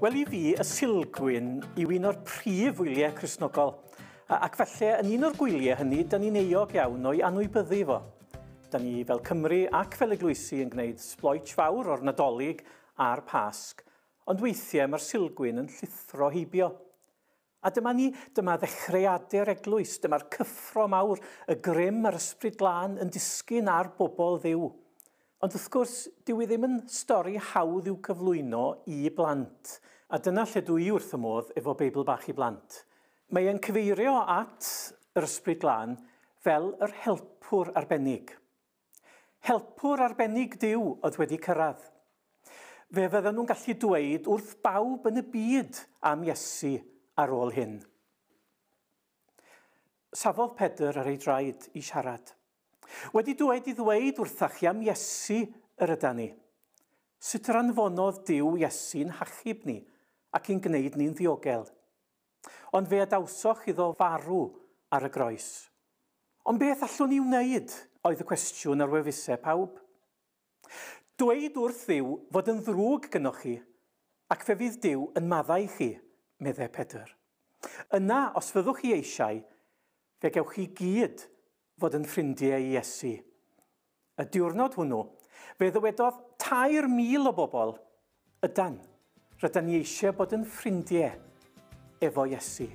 Wel i fi, y Sulgwyn yw un o'r prif wyliau Cristnogol, ac falle yn un o'r gwyliau hynny, da ni'n euog iawn o'i anwybyddu fo. Da ni fel Cymru ac fel eglwysi yn gwneud sbloets fawr o'r Nadolig a'r Pasg, ond weithiau mae'r Sulgwyn yn llithro heibio. A dyma ni, dyma ddechreuadau'r eglwys, dyma'r cyffro mawr, y grym a'r Ysbryd Glân yn disgyn ar bobl Dduw. Ond wrth gwrs, dyw i ddim yn stori hawdd i'w cyflwyno i blant. A dyna lle dwi wrth y modd efo Beibl Bach i Blant. Mae e'n cyfeirio at yr Ysbryd Glân fel yr helpwr arbennig. Helpwr arbennig Duw oedd wedi cyrraedd. Fe fydden nhw'n gallu dweud wrth bawb yn y byd am Iesu ar ôl hyn. Safodd Pedr ar ei draed i siarad. Wedi dweud i ddweud wrthach chi am Iesu yr ydan ni. Sut yr anfonodd Duw Iesu'n hachub ni ac i'n gwneud ni'n ddiogel. Ond fe adawsoch iddo farw ar y groes. Ond beth allwn ni wneud, oedd y cwestiwn ar wefusau pawb. Dweud wrth Dduw fod yn ddrwg gynnoch chi, ac fe fydd Duw yn maddau chi, meddai Pedr. Yna, os fyddwch chi eisiau, fe gewch chi gyd fod yn ffrindiau i Iesu. Y diwrnod hwnnw, fe ddywedodd 3,000 o bobl, ydan, rydyn ni eisiau bod yn ffrindiau efo Iesu.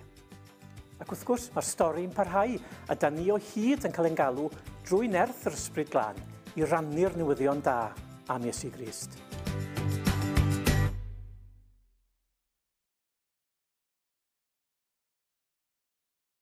Ac wrth gwrs, mae'r stori'n parhau, a da ni o hyd yn cael ein galw drwy nerth yr Ysbryd Glân i rannu'r newyddion da am Iesu Grist.